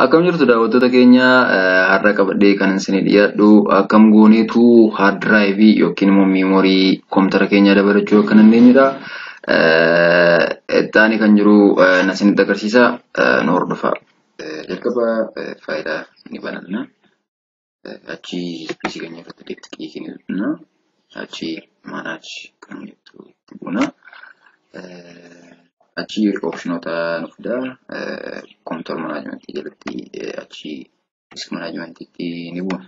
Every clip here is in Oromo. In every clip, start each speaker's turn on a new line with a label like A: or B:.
A: Akkam jirtu daawwattoota keenya, har'a qabadhee kan isinii dhiyaadhu akkam gooneetu hard drive yookiin immoo memory kompiitara keenyaa dabalachuu akka dandeenyudha. Ittaani kan jiru na isinitti agarsiisa, nu hordofaa. Jalqaba faayidaa ni bananna. Achi PC keenya irratti left click ni godhna. Achi manage kan jettu itti buuna. Achi optionoota nu fida. Computer management jalatti achi disk managementiitti ni buuna.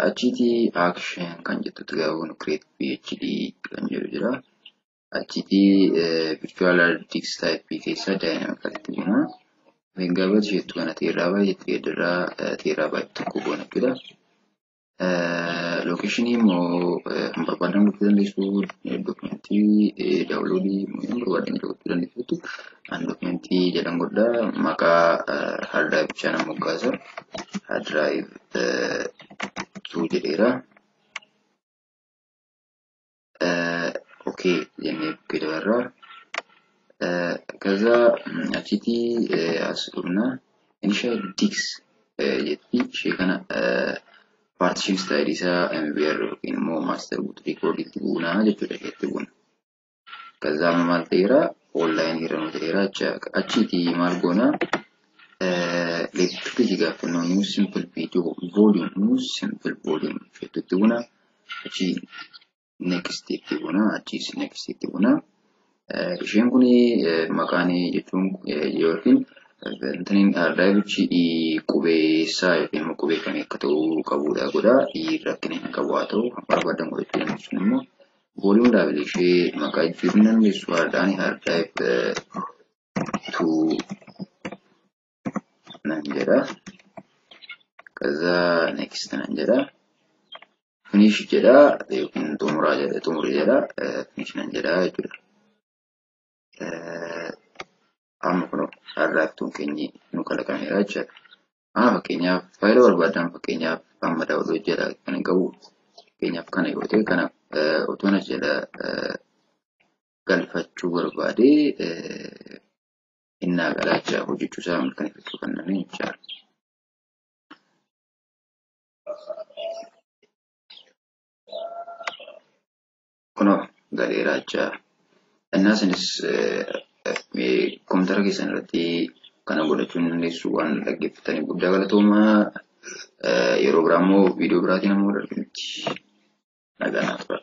A: Achiiti action kan jettutti gaafa buunu create VHD kan jedhu jira. Achiiti virtual disk type keessa dynamically buuna. Megabyte isheettu kana terabyte itti geeddaraa terabyte tokko goona jechuudha. Locationii immoo kan barbaadan gochuu dandeessu, documentii, downloadii kan barbaadan gochuu dandeessu. An documentii jedhan godha. Maqaa hard drive nan moggaasa. Hard drive 2 jedheera. Okay jennee bukkee dabarra. Kaza achitti as dhufna. Initial disk jetti ishee kana partition style isaa MBR yookiin immoo master boot record itti buunaa jechuudha, isheetti buuna. Kaza amma maal ta'eera? Online irra nu ta'eera. Achitti maal goona? Left click gaafa new simple video volume, new simple volume isheetti buuna. Achi next itti buuna. Achis next itti buuna. Isheen kun maqaan jechuun yookiin intaniin hard drive qubeessaa yookiin immoo qubee kamii akka ta'uu qabudha godha. Rakkina hin qabu haa ta'u, kan barbaadan godhachuu dandeessu. Immoo volume label ishee maqaa jijjiiruu dandeessu. Hardaan hard drive 2 nan jedha. Kaza next nan jedha. Finish jedha yookiin xumuraa jedha, xumuri jedha, finish nan jedha jechuudha. Amma kun hard drive tuun keenyi nu kalaqameera jechuudha. Amma fakkeenyaaf faayila barbaadan, fakkeenyaaf amma download jedha kan hin qabu, fakkeenyaaf kana yoo ta'e, kana otoo na jala galfachuu barbaade innaa galaa jecha hojjechuu isaa mirkaneeffachuu kan namni jechuudha. Kunoo galeera jecha. Innaa isinis kompiitara keessan irratti kana godhachuu ni dandeessu. Waan dhaggeeffataniif guddaa galatoomaa. Yeroo biraa immoo viidiyoo biraatiin immoo darbinutti nagaa naaf tura.